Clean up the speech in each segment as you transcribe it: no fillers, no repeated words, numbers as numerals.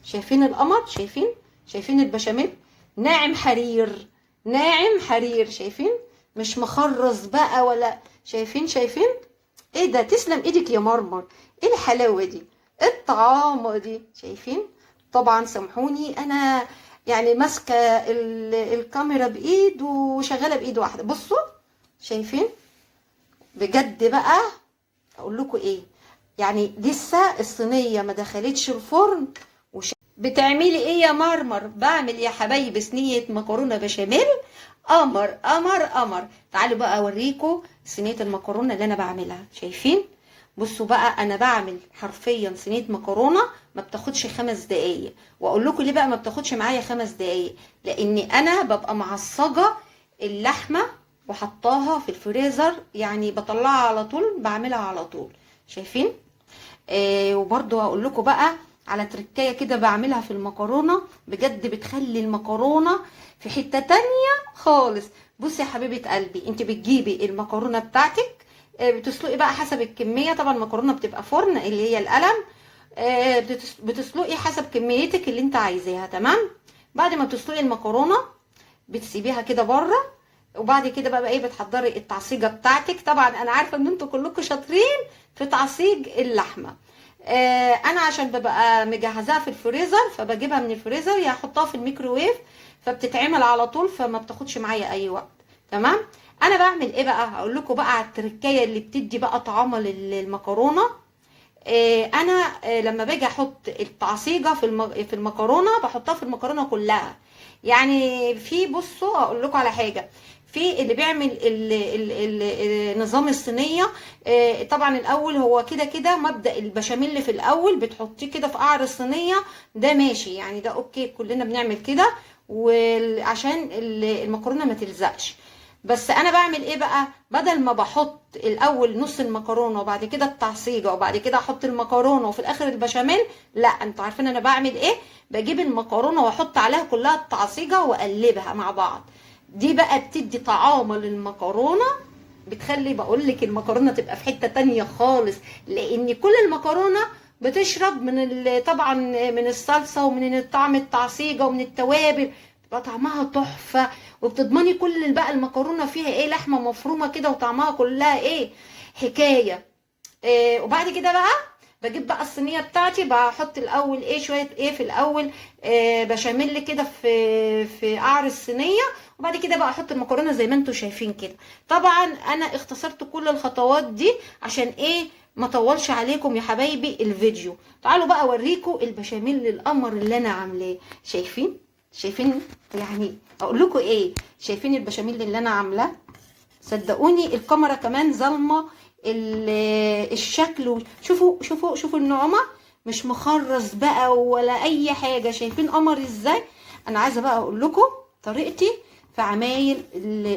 شايفين القمر؟ شايفين؟ شايفين البشاميل ناعم حرير، ناعم حرير، شايفين؟ مش مخرز بقى ولا، شايفين؟ شايفين ايه ده؟ تسلم ايدك يا مرمر، ايه الحلاوة دي، ايه الطعامه دي، شايفين؟ طبعا سامحوني انا يعني ماسكه الكاميرا بايد وشغالة بايد واحدة. بصوا شايفين بجد بقى، اقول لكم ايه، يعني لسه الصينية ما دخلتش الفرن. بتعملي ايه يا مرمر؟ بعمل يا حبايبي صينية مكرونه بشاميل قمر قمر قمر. تعالوا بقى اوريكم صينية المكرونه اللي انا بعملها. شايفين؟ بصوا بقى، انا بعمل حرفيا صينية مكرونه ما بتاخدش 5 دقايق. واقول لكم ليه بقى ما بتاخدش معايا 5 دقايق، لاني انا ببقى معصجه اللحمة وحطاها في الفريزر، يعني بطلعها على طول، بعملها على طول. شايفين؟ وبرضو هقول لكم بقى على تركايه كده بعملها في المكرونه، بجد بتخلي المكرونه في حتة تانية خالص. بصي يا حبيبه قلبي، انت بتجيبي المكرونه بتاعتك، بتسلقي بقى حسب الكمية. طبعا المكرونه بتبقى فرن اللي هي القلم، بتسلقي حسب كميتك اللي انت عايزاها، تمام؟ بعد ما بتسلقي المكرونه بتسيبيها كده بره، وبعد كده بقى ايه، بتحضري التعصيجه بتاعتك. طبعا انا عارفه ان انتوا كلكم شاطرين في تعصيج اللحمة، انا عشان ببقى مجهزاها في الفريزر فبجيبها من الفريزر، يا احطها في الميكروويف فبتتعمل على طول، فما بتاخدش معايا اي وقت، تمام؟ انا بعمل ايه بقى؟ هقول لكم بقى على التركايه اللي بتدي بقى طعامه للمكرونه. انا لما باجي احط التعصيجه في المكرونه، بحطها في المكرونه كلها. يعني في، بصوا اقول لكم على حاجة، في اللي بيعمل نظام الصينية، طبعا الاول هو كده كده مبدا البشاميل في الاول بتحطيه كده في قعر الصينية، ده ماشي يعني، ده okay كلنا بنعمل كده، وعشان المكرونه ما تلزقش. بس انا بعمل ايه بقى؟ بدل ما بحط الاول نص المكرونه وبعد كده التعصيجه وبعد كده احط المكرونه وفي الاخر البشاميل، لا، انتوا عارفين انا بعمل ايه؟ بجيب المكرونه واحط عليها كلها التعصيجه واقلبها مع بعض. دي بقى بتدي طعامه للمكرونه، بتخلي، بقول لك، المكرونه تبقى في حتة تانية خالص، لان كل المكرونه بتشرب من طبعا من الصلصه ومن طعم التعصيجه ومن التوابل، بتبقى طعمها تحفة. وبتضمني كل بقى المكرونه فيها ايه، لحمه مفرومه كده وطعمها كلها ايه، حكاية. إيه، وبعد كده بقى بجيب بقى الصينية بتاعتي، بحط الاول ايه، شوية ايه في الاول، إيه، بشاميل كده في قعر الصينية، وبعد كده بقى احط المكرونه زي ما انتم شايفين كده. طبعا انا اختصرت كل الخطوات دي عشان ايه، ما اطولش عليكم يا حبايبي الفيديو. تعالوا بقى اوريكم البشاميل القمر اللي انا عاملاه. شايفين؟ شايفين يعني اقول لكم ايه، شايفين البشاميل اللي انا عاملاه؟ صدقوني الكاميرا كمان ظالمه الشكل. شوفوا شوفوا شوفوا النعومه، مش مخرز بقى ولا اي حاجة. شايفين قمر ازاي؟ انا عايزه بقى اقول لكم طريقتي في عمايل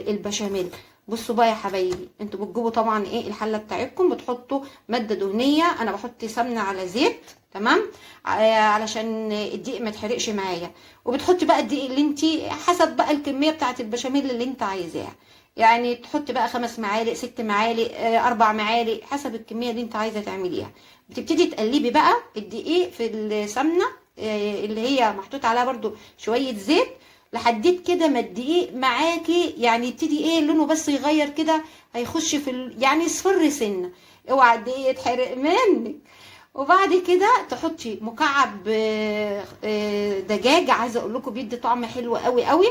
البشاميل. بصوا بقى يا حبايبي، انتوا بتجيبوا طبعا ايه الحلة بتاعتكم، بتحطوا مادة دهنية، انا بحط سمنه على زيت، تمام، علشان الدقيق ما يتحرقش معايا. وبتحطي بقى الدقيق اللي انت حسب بقى الكمية بتاعه البشاميل اللي انت عايزاها، يعني تحطي بقى 5 معالق، 6 معالق، 4 معالق، حسب الكمية اللي انت عايزه تعمليها. بتبتدي تقلبي بقى الدقيق في السمنة، اللي هي محطوط عليها برده شوية زيت، لحديت كده ما الدقيق معاكي يعني يبتدي ايه لونه بس يغير كده، هيخش في يعني يصفر سنة، اوعى الدقيق يتحرق منك. وبعد كده تحطي مكعب، دجاج، عايزه اقول لكم بيدي طعم حلو قوي قوي.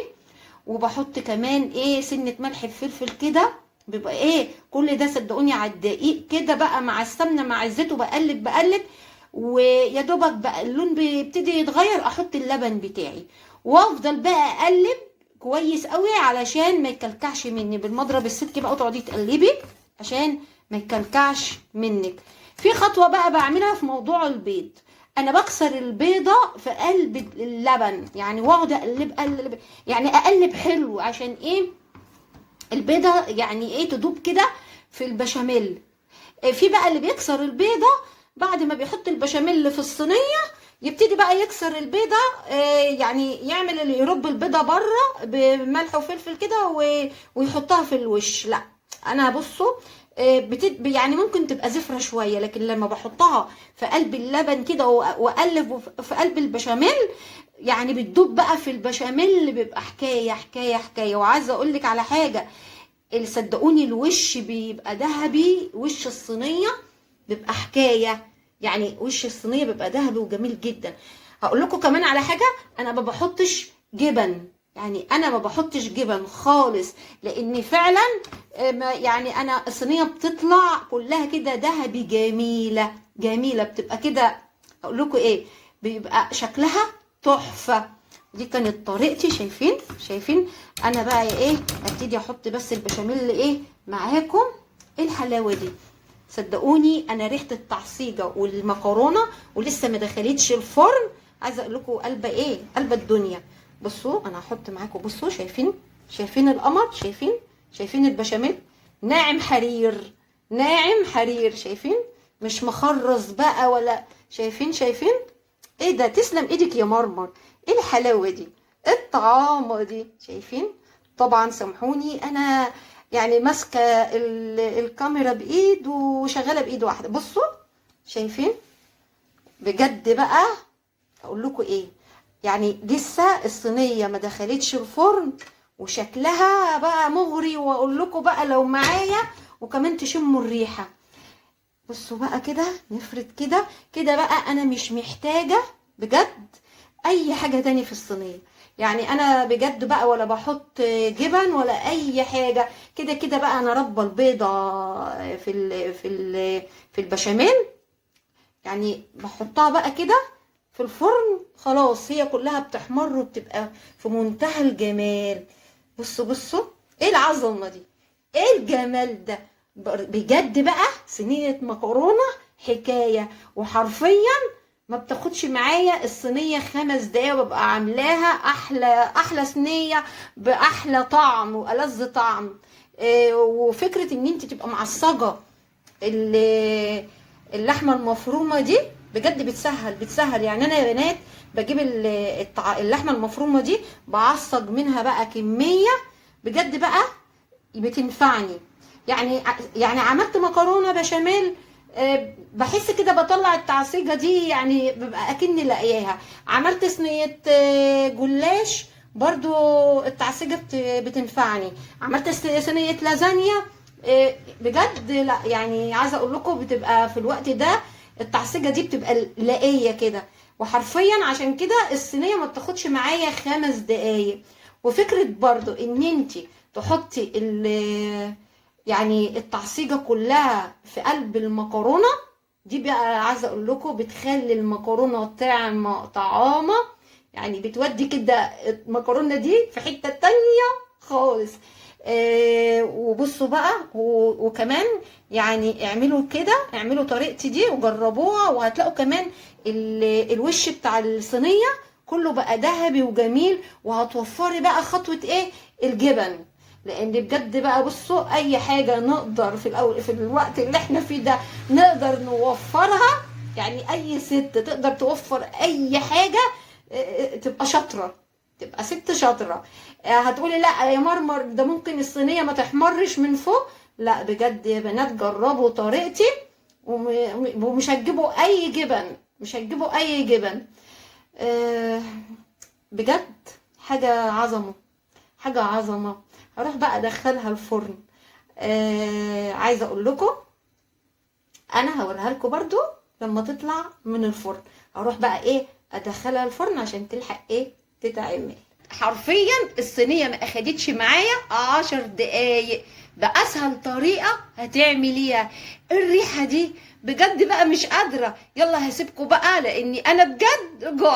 وبحط كمان ايه سنة ملح بفلفل كده، بيبقى ايه كل ده صدقوني على الدقيق كده بقى مع السمنة مع الزيت، وبقلب بقلب، ويا دوبك بقى اللون بيبتدي يتغير احط اللبن بتاعي، وافضل بقى اقلب كويس قوي علشان ما يكلكعش مني بالمضرب السلكي بقى، وتقعدي تقلبي عشان ما يكلكعش منك. في خطوة بقى بعملها في موضوع البيض، انا بكسر البيضة في قلب اللبن يعني، واقعد اقلب اقلب يعني اقلب حلو، عشان ايه البيضة يعني ايه تدوب كده في البشاميل. في بقى اللي بيكسر البيضة بعد ما بيحط البشاميل في الصينية، يبتدي بقى يكسر البيضة، يعني يعمل اللي يرب البيضة بره بملح وفلفل كده ويحطها في الوش. لا انا بصوا، يعني ممكن تبقى زفره شوية، لكن لما بحطها في قلب اللبن كده واقلب في قلب البشاميل يعني بتدوب بقى في البشاميل، بيبقى حكاية حكاية حكاية. وعايزه اقول لك على حاجة، صدقوني الوش بيبقى ذهبي، وش الصينية بيبقى حكاية، يعني وش الصينية بيبقى ذهبي وجميل جدا. هقول لكم كمان على حاجة، انا ما بحطش جبن، يعني انا ما بحطش جبن خالص، لان فعلا يعني انا الصينية بتطلع كلها كده ذهبي جميلة جميلة، بتبقى كده اقول لكم ايه، بيبقى شكلها تحفة. دي كانت طريقتي. شايفين شايفين انا بقى ايه، ابتدي احط بس البشاميل ايه معاكم. ايه الحلاوة دي، صدقوني انا ريحه التعصيجه والمكرونه ولسه ما دخلتش الفرن، عايزه اقول لكم قلبه ايه، قلبه الدنيا. بصوا انا هحط معاكم، بصوا شايفين شايفين القمر، شايفين شايفين البشاميل ناعم حرير، ناعم حرير، شايفين مش مخرز بقى ولا، شايفين شايفين ايه ده. تسلم ايدك يا مرمر، ايه الحلاوة دي، ايه الطعامه دي، شايفين. طبعا سامحوني انا يعني ماسكه الكاميرا بايد وشغالة بايد واحدة. بصوا شايفين بجد بقى اقول لكم ايه، يعني لسه الصينية ما دخلتش الفرن وشكلها بقى مغري، واقول لكم بقى لو معايا وكمان تشموا الريحة. بصوا بقى كده نفرد كده كده بقى، انا مش محتاجه بجد اي حاجة تاني في الصينية، يعني انا بجد بقى ولا بحط جبن ولا اي حاجة، كده كده بقى انا ربه البيضة في ال في ال في البشاميل، يعني بحطها بقى كده في الفرن خلاص، هي كلها بتحمر وبتبقى في منتهى الجمال. بصوا بصوا ايه العظمة دي، ايه الجمال ده بجد بقى. صينية مكرونه حكاية، وحرفيا ما بتاخدش معايا الصينية 5 دقايق وببقى عاملاها احلى احلى صينية باحلى طعم والذ طعم. وفكره ان انت تبقى معصجه اللحمة المفرومه دي بجد بتسهل بتسهل. يعني انا يا بنات بجيب اللحمة المفرومه دي بعصج منها بقى كمية بجد بقى بتنفعني. يعني عملت مكرونه بشاميل بحس كده بطلع التعصيجه دي، يعني ببقى اكني لاقياها. عملت صينية جلاش برضو التعصيجه بتنفعني. عملت صينية لازانيا بجد، لا يعني عايزه اقول لكم بتبقى في الوقت ده التعصيجه دي بتبقى لاقيه كده، وحرفيا عشان كده الصينية ما بتاخدش معايا 5 دقايق. وفكره برضو ان انت تحطي يعني التعصيجه كلها في قلب المكرونه دي بقى، عايزه اقول لكم بتخلي المكرونه طعمه طعامه، يعني بتودي كده المكرونه دي في حتة تانية خالص. وبصوا بقى، وكمان يعني اعملوا كده، اعملوا طريقتي دي وجربوها، وهتلاقوا كمان الوش بتاع الصينية كله بقى ذهبي وجميل. وهتوفري بقى خطوة ايه، الجبن، لان بجد بقى بصوا اي حاجة نقدر في الاول في الوقت اللي احنا فيه ده نقدر نوفرها، يعني اي ست تقدر توفر اي حاجة تبقى شاطرة، تبقى ست شاطرة. هتقولي لا يا مرمر ده ممكن الصينية ما تحمرش من فوق، لا بجد يا بنات جربوا طريقتي ومش هتجيبوا اي جبن، مش هتجيبوا اي جبن. بجد حاجة عظمه، حاجة عظمه. هروح بقى ادخلها الفرن. عايزه اقول لكم انا هوريها لكم برضو لما تطلع من الفرن. هروح بقى ايه ادخلها الفرن عشان تلحق ايه تتعمل. حرفيا الصينية ما اخدتش معايا 10 دقايق، باسهل طريقه هتعمليها. الريحة دي بجد بقى مش قادرة. يلا هسيبكم بقى لاني انا بجد جوع.